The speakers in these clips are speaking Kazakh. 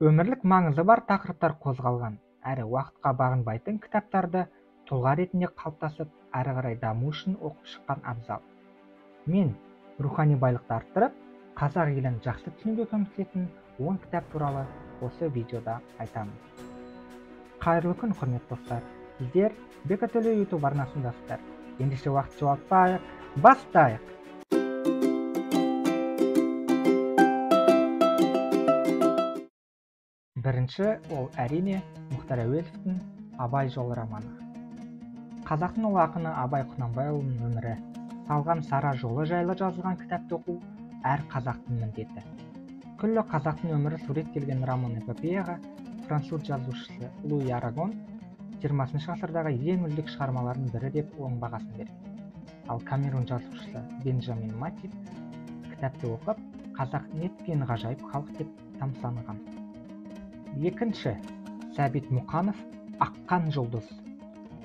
Өмірлік маңызы бар тақырыптар қозғалған, әрі уақытқа бағынбайтын кітаптарды тұлға ретінде қалыптасып, әрі қарай даму үшін оқып шыққан абзал. Мен рухани байлықты арттырып, қазақ елін жақсы түсінуге көмектесетін 10 кітап туралы осы видеода айтамын. Қайырлы күн, құрметті достар. Сіздер Бека Төлеу YouTube арнасындасыздар. Ендеше уақыт жоғалтпайық, бастайық. Бірінші ол әрине Мұхтар Әуезовтің Абай жолы романы. Қазақтың ұлы ақыны Абай Құнанбайұлының өмірі, салған сара жолы жайлы жазылған кітапты оқу әр қазақтың міндеті. Күллі қазақтың өмірі суреттелген роман-эпопеяға француз жазушысы Луи Арагон 20 ғасырдағы ең үздік шығармалардың бірі деп оң бағасын берген. Ал Камерун жазушысы Бенджамин Матип кітапты оқып, қазақ неткен ғажайып халық деп тамсанған. Екінші, Сәбит Мұқанов «Аққан жұлдыз».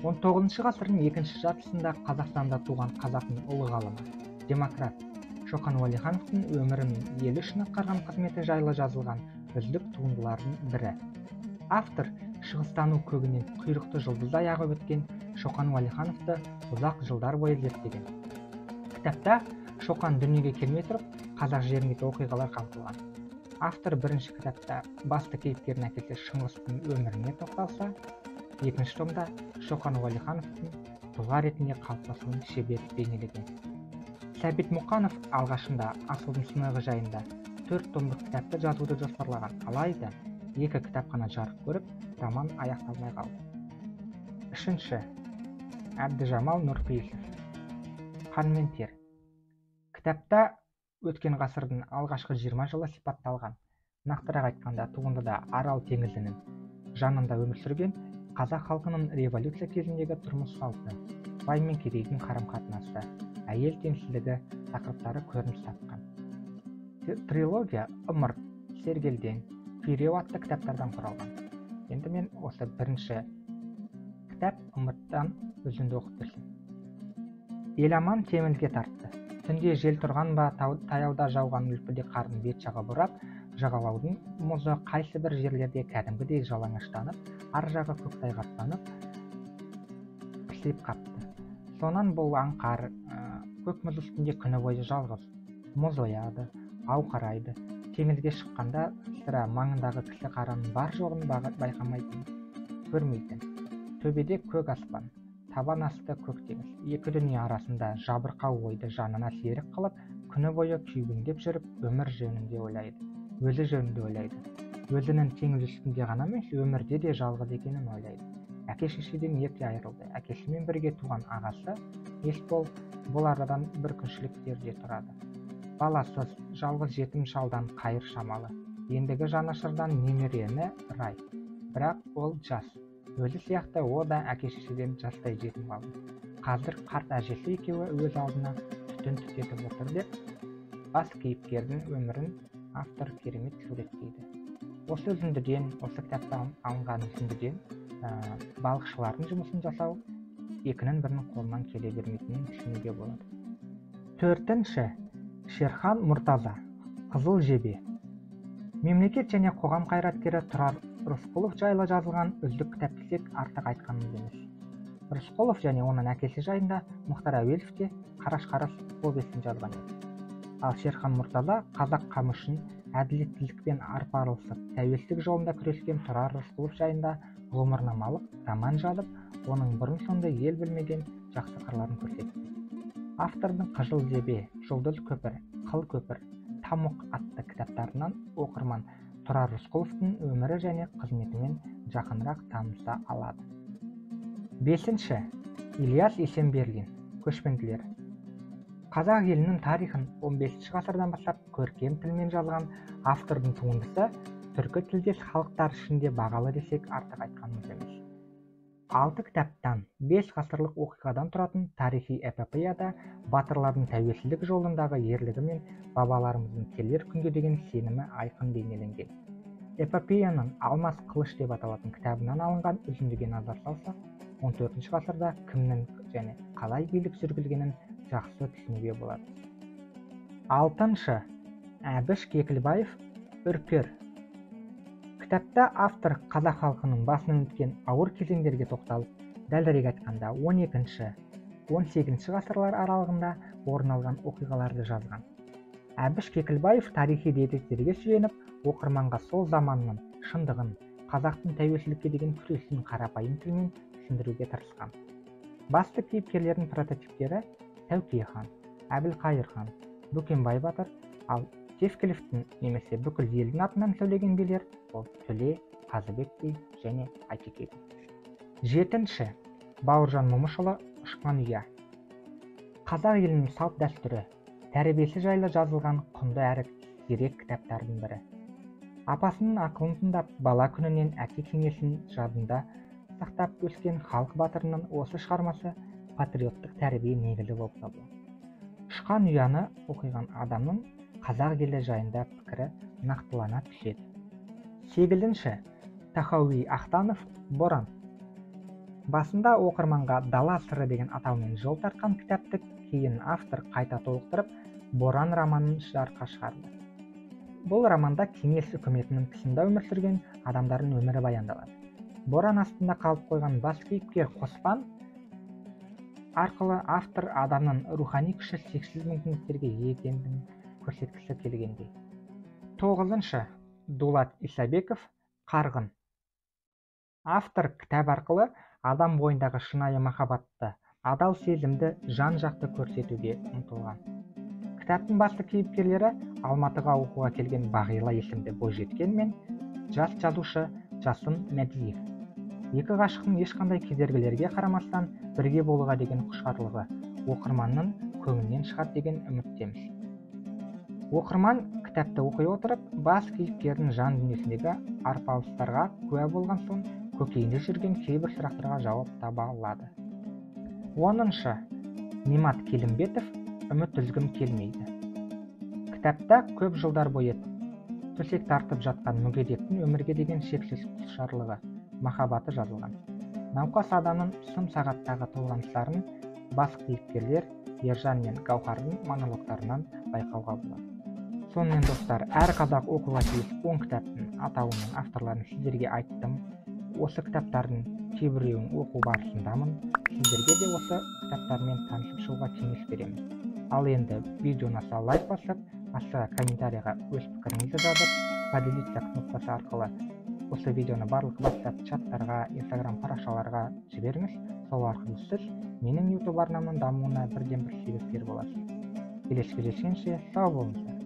19 ғасырдың екінші жартысында Қазақстанда туған қазақтың ұлы ғалымы, демократ Шоқан Уәлихановтың өмірі мен елі үшін атқарған қызметі жайлы жазылған үздік туындылардың бірі. Автор шығыстану көгінен құйрықты жұлдыздай ағып өткен Шоқан Уәлихановты ұзақ жылдар бойы зерттеген. Кітапта Шоқан дүниеге келмей тұрып, қазақ жеріндегі оқиғалар қамтылған. Автор бірінші кітапта басты кейіпкердің әкесі Шыңғыстың өміріне тоқталса, екінші томда Шоқан Уәлихановтың тұлға ретінде қалыптасуын шебер бейнелеген. Сәбит Мұқанов алғашында асылдың сынығы жайында 4 томдық кітапты жазуды жоспарлаған, алайда 2 кітап қана жарық көріп, роман аяқталмай қалды. Үшінші, Әбдіжамал Нұрпейісов «Қан мен тер». Кітапта өткен ғасырдың алғашқы 20 жылы сипатталған. Нақтырақ айтқанда, туындыда Арал теңізінің жанында өмір сүрген қазақ халқының революция кезіндегі тұрмыс салты, бай мен кедейдің қарым-қатынасы, әйел теңсіздігі тақырыптары көрініс тапқан. Трилогия «Ымырт», «Сергелдең», «Күйреу» атты кітаптардан құралған. Енді мен осы бірінші кітап «Ымырттан» үзінді оқып берсем. Еламан теңізге тартты. Түнде жел тұрған ба, таяуда жауған үлпілдек қардың бет жағы бұрап, жағалаудың мұзы қайсы бір жерлерде кәдімгідей жалаңаштанып, ар жағы көктайғақтанып, пісіп қапты. Сонан бұл аңқар көк мұз үстінде күні бойы жалғыз. Мұз ояды, ау қарайды. Теңізге шыққанда сірә маңындағы кісі қараның бар жоғын байқамайтын, көрмейтін. Төбеде көк аспан, табан асты көк теңіз. Екі дүние арасында жабырқау ойды жанына серік қылып, күні бойы күйбеңдеп жүріп, өмір жөнінде ойлайды, өзі жөнінде ойлайды. Өзінің теңіз үстінде ғана емес, өмірде де жалғыз екенін ойлайды. Әке-шешеден ерте айырылды. Әкесімен бірге туған ағасы Есбол бұл арадан бір күншілік жерде тұрады. Баласыз, жалғыз жетім шалдан қайыр шамалы. Ендігі жанашырдан немерені рай. Бірақ ол жас. Өзі сияқты о да әке-шешеден жастай жетім қалды. Қазір қарт әжесі екеуі өз алдына түтін түтетіп отыр деп, бас кейіпкердің өмірін автор керемет суреттейді. Осы үзіндіден, осы кітаптан алынған үзіндіден балықшылардың жұмысын жасау екінің бірінің қолынан келе бермейтінін түсінуге болады. Төртінші, Шерхан Мұртаза «Қызыл жебе». Мемлекет және қоғам қайраткері Тұрар Рысқұлов жайлы жазылған үздік кітап десек артық айтқанымыз емес. Рысқұлов және оның әкесі жайында Мұхтар Әуезов те «Қараш-қараш» повесін жазған еді. Ал Шерхан Мұртаза қазақ қамы үшін әділеттілікпен арпалысып, тәуелсіздік жолында күрескен Тұрар Рысқұлов жайында ғұмырнамалық роман жазып, оның бұрын-соңды ел білмеген жақсы қырларын көрсетті. Автордың «Қызыл жебе», «Жұлдыз көпір», «Қыл көпір», «Тамұқ» атты кітаптарынан оқырман Тұрар Рысқұловтың өмірі және қызметімен жақынырақ таныса алады. Бесінші, Ильяс Есенберлин «Көшпенділер». Қазақ елінің тарихын 15 ғасырдан бастап көркем тілмен жазған автордың туындысы түркі тілдес халықтар ішінде бағалы десек артық айтқанымыз емес. 6 кітаптан 5 ғасырлық оқиғадан тұратын тарихи эпопеяда батырлардың тәуелсіздік жолындағы ерлігі мен бабаларымыздың келер күнге деген сенімі айқын бейнеленген. Эпопеяның «Алмас қылыш» деп аталатын кітабынан алынған үзіндіге назар салсақ, 14 ғасырда кімнің және қалай билік жүргізгенін жақсы түсінуге болады. Алтыншы, Әбіш Кекілбаев «Үркер». Кітапта автор қазақ халқының басынан өткен ауыр кезеңдерге тоқталып, дәлірек айтқанда 12-ші, 18-ші ғасырлар аралығында орын алған оқиғаларды жазған. Әбіш Кекілбаев тарихи деректерге сүйеніп, оқырманға сол заманның шындығын, қазақтың тәуелсіздікке деген күресін қарапайым тілмен түсіндіруге тырысқан. Басты кейіпкерлердің прототиптері Тәуке хан, Әбілқайыр хан, Бөкенбай батыр, ал Тевкелевтің немесе бүкіл елдің атынан сөйлеген билер ол Төле, Қазыбек би және Айтеке би. 7-ші. Бауыржан Момышұлы «Ұшқан ұя». Қазақ елінің салт-дәстүрі, тәрбиесі жайлы жазылған құнды әрі зерек кітаптардың бірі. Апасының ақылын тыңдап, бала күнінен әке кеңесін жадында сақтап өскен халық батырының осы шығармасы патриоттық тәрбие негізі болып табылады. «Ұшқан ұяны» оқиған адамның қазақ елі жайында пікірі нақтылана түседі. 8-ші. Тахауи Ахтанов «Боран». Басында оқырманға «Дала сыры» деген атаумен жол тартқан кітапты кейін автор қайта толықтырып, «Боран» романын жарыққа шығарды. Бұл романда кеңес үкіметінің тұсында өмір сүрген адамдардың өмірі баяндалады. Боран астында қалып қойған бас кейіпкер Қоспан арқылы автор адамның рухани күші шексіз мүмкіндіктерге ие екендігін көрсеткісі келгендей. 9-шы. Дулат Исабеков «Қарғын». Автор кітап арқылы адам бойындағы шынайы махаббатты, адал сезімді жан-жақты көрсетуге ұмтылған. Кітаптың басты кейіпкерлері Алматыға оқуға келген Бағила есімді бойжеткен мен жас жазушы Жасын Мәдиев. Екі ғашықтың ешқандай кедергілерге қарамастан бірге болуға деген құштарлығы оқырманның көңілінен шығады деген үміттеміз. Оқырман кітапты оқи отырып, бас кейіпкердің жан дүниесіндегі арпалыстарға куә болған соң көкейінде жүрген кейбір сұрақтарға жауап таба алады. 10-шы. Немат Келімбетов «Үміт үзгім келмейді». Кітапта көп жылдар бойы төсек тартып жатқан мүгедектің өмірге деген шексіз құштарлығы, махаббаты жазылған. Науқас адамның сым сағаттағы толғаныстарын бас кейіпкерлер Ержан мен Гауһардың монологтарынан байқауға болады. Сонымен достар, әр қазақ оқуға тиіс 10 кітаптың атауы мен авторларын сіздерге айттым. Осы кітаптардың кейбіреуін оқу барысындамын. Сіздерге де осы кітаптармен танысып шығуға кеңес беремін. Ал енді видеоны аса лайк басып, астыға комментарийға өз пікіріңізді жазып, поделиться кнопкасы арқылы осы видеоны барлық WhatsApp чаттарға, Instagram парақшаларға жіберіңіз. Сол арқылы сіз менің YouTube арнамның дамуына бірден бір себепкер боласыз. Келесі кездескенше сау болыңыздар.